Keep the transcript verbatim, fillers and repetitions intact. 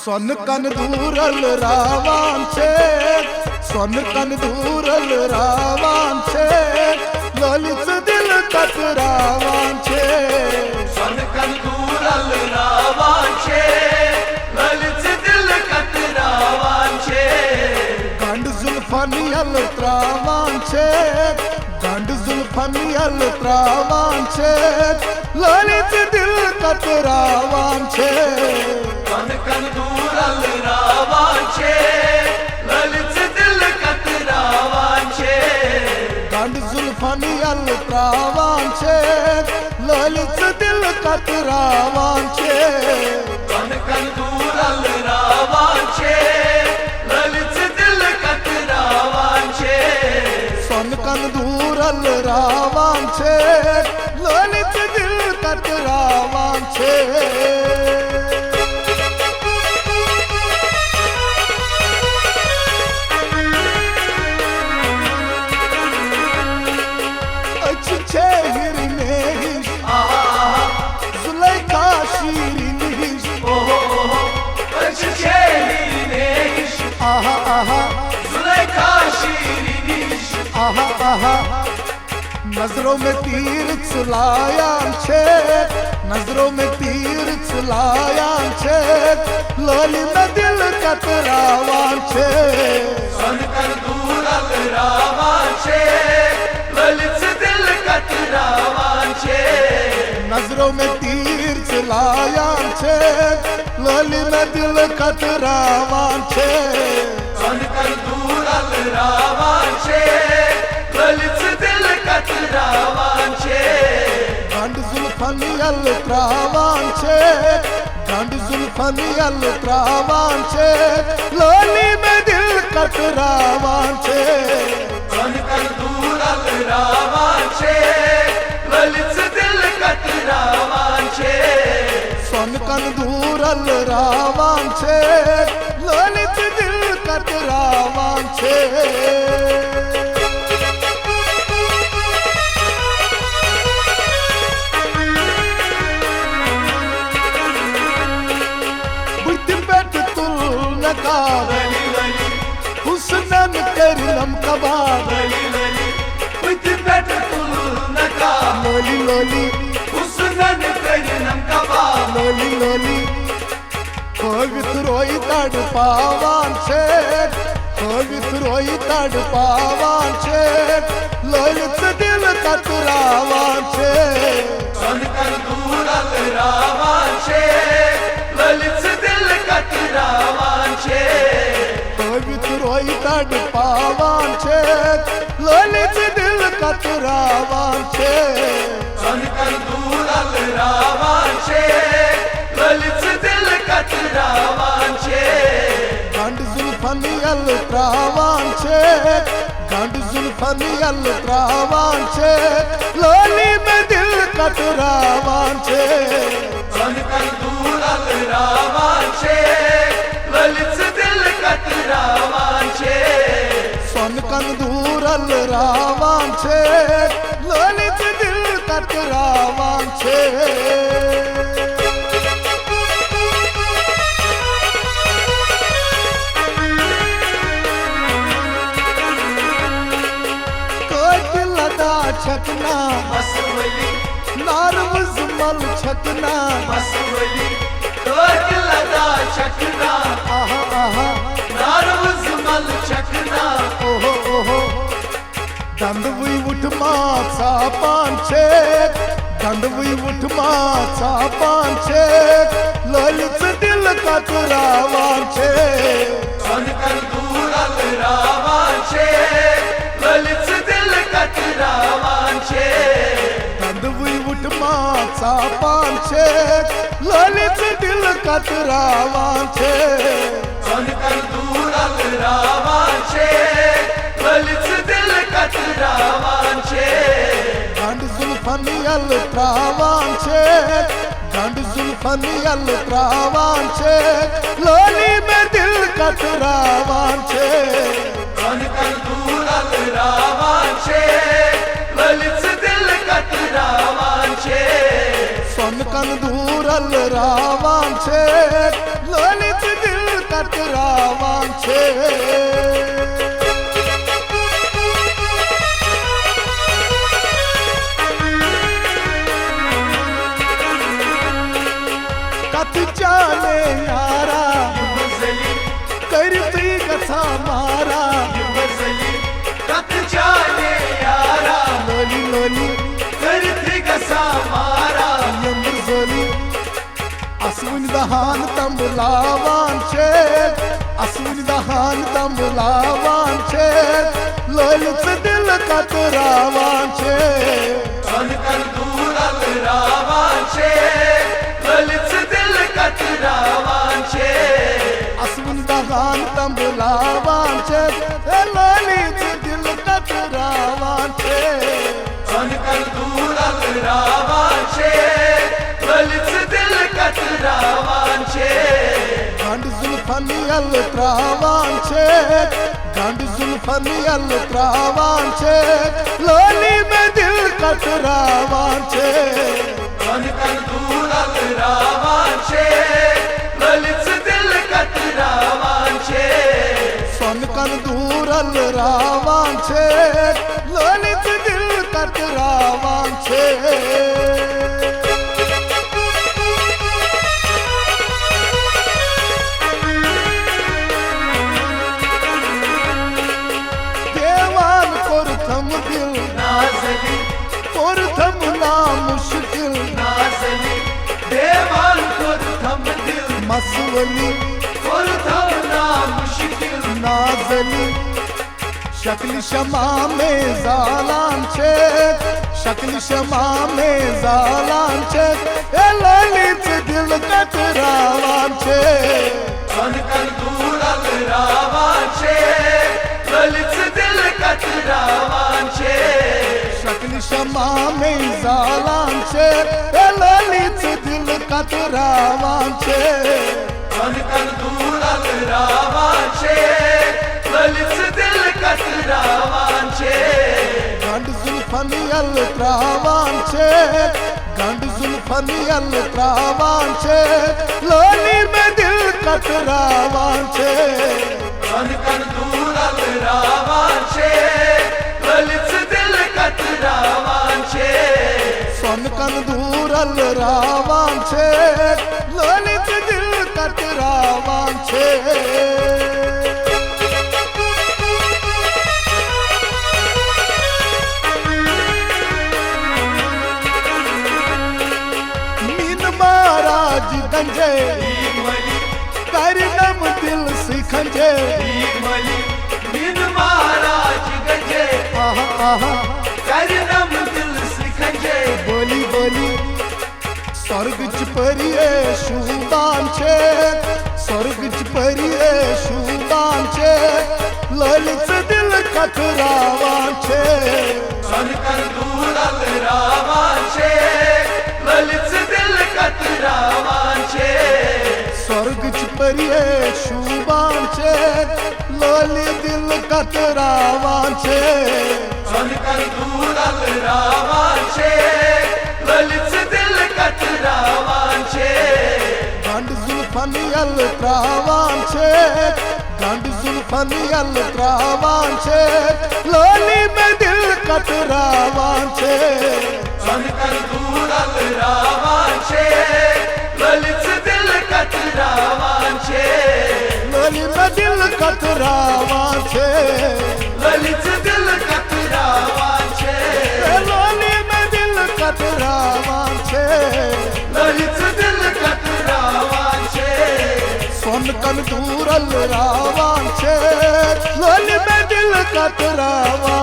سۄنہٕ کَنہٕ دوٗرل راوان چھے، سۄنہٕ کَنہٕ دوٗرل راوان چھے، لٲلہِ ژٕ دِل کتراوان چھے۔ سۄنہٕ کَنہٕ دوٗرل راوان چھے، لٲلہِ ژٕ دِل کتراوان چھے۔ گنٛڈ زُلفن یلہٕ تراوان چھے، گنٛڈ زُلفن یلہٕ تراوان چھے، لٲلہِ ژٕ دِل کتراوان چھے۔ سۄنہٕ کَنہٕ دوٗرل راوان چھے، لٲلہِ ژٕ دِل کتراوان چھے۔ گنٛڈ زُلفن یلہٕ تراوان چھے، لٲلہِ ژٕ دِل کتراوان چھے۔ سۄنہٕ کَنہٕ دوٗرل راوان چھے، لٲلہِ ژٕ دِل کتراوان چھے۔ سۄنہٕ کَنہٕ دوٗرل راوان چھے، لٲلہِ ژٕ دِل کتراوان چھے۔ أچھ چھے ہِرنہِ ہِش، زُلیخا شیٖرِنہِ ہِش۔ اوہو، اوہو، أچھ چھے ہِرنہِ ہِش۔ آہا، آہا۔ زُلیخا شیٖرِنہِ ہِش۔ آہا، آہا۔ نظرو میں تیر چلایان چھے، نظرو میں تیر چلایان چھے، لٲلہِ میں دِل کتراوان چھے۔ سۄنہٕ کَنہٕ دوٗرل راوان چھے، لٲلہِ ژٕ دِل کتراوان چھے۔ نظرو میں تیر چلایان چھے، لٲلہِ میں دِل کتراوان چھے۔ سۄنہٕ کَنہٕ دوٗرل راوان چھے، لٲلہِ ژٕ دِل کتراوان چھے۔ گنٛڈ زُلفن یلہٕ تراوان چھے، گنٛڈ زُلفن یلہٕ تراوان چھے، لٲلہِ میں دِل کتراوان چھے۔ سۄنہٕ کَنہٕ دوٗرل راوان چھے، لٲلہِ ژٕ دِل کتراوان چھے۔ سۄنہٕ کَنہٕ دوٗرل راوان چھے، لٲلہِ ژٕ دِل کتراوان چھے۔ بُتھِ پٮ۪ٹھ تُل نقاب، حُسنن کٔرِنم کباب۔ بُتھِ پٮ۪ٹھ تُل نقاب، لٲلی لٲلی۔ حُسنن کٔرِنم کباب، لٲلی لٲلی۔ ہٲوِتھ رویہِ تڑ پاوان چھے، ہٲوِتھ رویہِ تڑ پاوان چھے، لٲلہِ ژٕ دِل کتراوان چھے۔ سۄنہٕ کَنہٕ دوٗرل راوان چھے، لٲلہِ ژٕ دِل کتراوان چھے۔ ہٲوِتھ رویہِ تڑ پاوان چھے، لٲلہِ ژٕ دِل کتراوان چھے۔ سۄنہٕ کَنہٕ دوٗرل راوان چھے، لٲلہِ ژٕ دِل کتراوان چھے۔ گنٛڈ زُلفن یلہٕ تراوان چھے، گنٛڈ زُلفن یلہٕ تراوان چھے، لٲلی میں دِل کتراوان چھے۔ سۄنہٕ کَنہٕ دوٗرل راوان چھے، لٲلہِ ژٕ دِل کتراوان چھے۔ سۄنہٕ کَنہٕ دوٗرل راوان چھے، لٲلہِ ژٕ دِل کتراوان چھے۔ کٲتِل ادا چھکنا، بس ؤلی۔ ناروٕ زُمل چھکنا، بس ؤلی۔ کٲتِل ادا چھکنا، آہا، آہا۔ ناروٕ زُمل چھکنا، اوہو، اوہو۔ دندوٕے وُٹھ ما ژاپان چھے، دندوٕے وُٹھ ما ژاپان چھے، لٲلہِ ژٕ دِل کتراوان چھے۔ سۄنہٕ کَنہٕ دوٗرل راوان چھے، لٲلہِ ژٕ دِل کتراوان چھے۔ دندوٕے وُٹھ ما ژاپان چھے، لٲلہِ ژٕ دِل کتراوان چھے۔ سۄنہٕ کَنہٕ دوٗرل راوان چھے، لٲلہِ ژٕ دِل کتراوان چھے۔ گنٛڈ زُلفن یلہٕ تراوان چھے، گنٛڈ زُلفن یلہٕ تراوان چھے، لٲلی میں دِل کتراوان چھے۔ سۄنہٕ کَنہٕ دوٗرل راوان چھے، لٲلہِ ژٕ دِل کتراوان چھے۔ سۄنہٕ کَنہٕ دوٗرل راوان چھے، لٲلہِ ژٕ دِل کتراوان چھِ۔ کتھ چانے یارا، کٔرِتھٕے گژھان مارا۔ کتھ چانے یارا، لولی لولی، کٔرِتھٕے گژھان مارا۔ یِم زٲلی اسوٕنۍ دہان تمبلاوان چھِ، اسوٕنۍ دہان تمبلاوان چھِ، لٲلۍ ژٕ دِل کتراوان چھِ۔ سۄنہٕ کَن دوٗر الراوان چھِ، لٲلۍ ژٕ دِل کتراوان چھِ۔ اسوٕنۍ دہان تمبلاوان چھِ، اے لٲلۍ ژٕ دِل کتراوان چھِ۔ سۄنہٕ کَن دوٗر الراوان چھِ، لٲلۍ ژٕ دِل کتراوان چھِ۔ گنٛڈ زُلفن یلہٕ تراوان چھِ، گنٛڈ زُلفن یلہٕ تراوان چھِ، لٲلی مےٚ دِل کتراوان چھِ۔ سۄنہٕ کَن دوٗر الراوان چھِ، لٲلۍ ژٕ دِل کتراوان چھِ۔ سۄنہٕ کَن دوٗر الراوان چھِ، لٲلۍ ژٕ دِل کتراوان چھِ۔ دیوان کوٚرتھم دِل، نازلی۔ کوٚرتھم نامُشکِل، نازلی۔ دیوان کوٚرتھم دِل، مسولی۔ کوٚرتھم نامُشکِل، نازلی۔ شکلہِ شمع مے زالان چھِ، شکلہِ شمع مے زالان چھِ، اے لٲلی ژٕ دِل کتراوان چھِ۔ سۄنہٕ کَن دوٗر الراوان چھِ، لٲلۍ ژٕ دِل کتراوان چھِ۔ شکلہِ شمع مے زالان چھِ، اے لٲلی ژٕ دِل کتراوان چھِ۔ سۄنہٕ کَن دوٗر الراوان چھِ، لٲلۍ ژٕ دِل کتراوان چھِ۔ گنٛڈ زُلفن یلہٕ تراوان چھِ، گنٛڈ زُلفن یلہٕ تراوان چھِ، لٲلی مےٚ دِل کتراوان چھِ۔ سۄنہٕ کَن دوٗر الراوان چھِ، لٲلۍ ژٕ دِل کتراوان چھِ۔ سۄنہٕ کَن دوٗر الراوان چھِ، لٲلۍ ژٕ دِل کتراوان چھِ۔ مین مہاراج گنجے، کرنم دل سکھنجے۔ مین مہاراج گنجے، آہا آہا، کرنم دل سکھنجے۔ بولی بولی، سۄرگٕچ پٔری اے شوٗبان چھے، سۄرگٕچ پٔری اے شوٗبان چھے، لٲلۍ ژٕ دِل کتراوان چھے۔ سۄنہٕ کَن دوٗر الراوان چھے، لٲلۍ ژٕ دِل کتراوان چھے۔ سۄرگٕچ پٔری اے شوٗبان چھے، لٲلۍ دِل کتراوان چھے۔ سۄنہٕ کَن دوٗر الراوان چھے، لٲلۍ ژٕ دِل کتراوان چھے۔ گنٛڈ زُلفن یلہٕ تراوان چھے، گنٛڈ زُلفن یلہٕ تراوان چھے، لٲلی مےٚ دِل کتراوان چھے۔ سۄنہٕ کَن دوٗر الراوان چھے، لٲلۍ ژٕ دِل کتراوان چھے۔ لٲلی مےٚ دِل کتراوان چھے۔ لٲلۍ ژٕ دِل کتراوان چھے۔ اے لٲلی مےٚ دِل کتراوان چھے۔ لٲلۍ ژٕ دِل کتراوان چھے۔ سۄنہٕ کَن دوٗر الراوان چھے۔ لٲلی مےٚ دِل کتراوان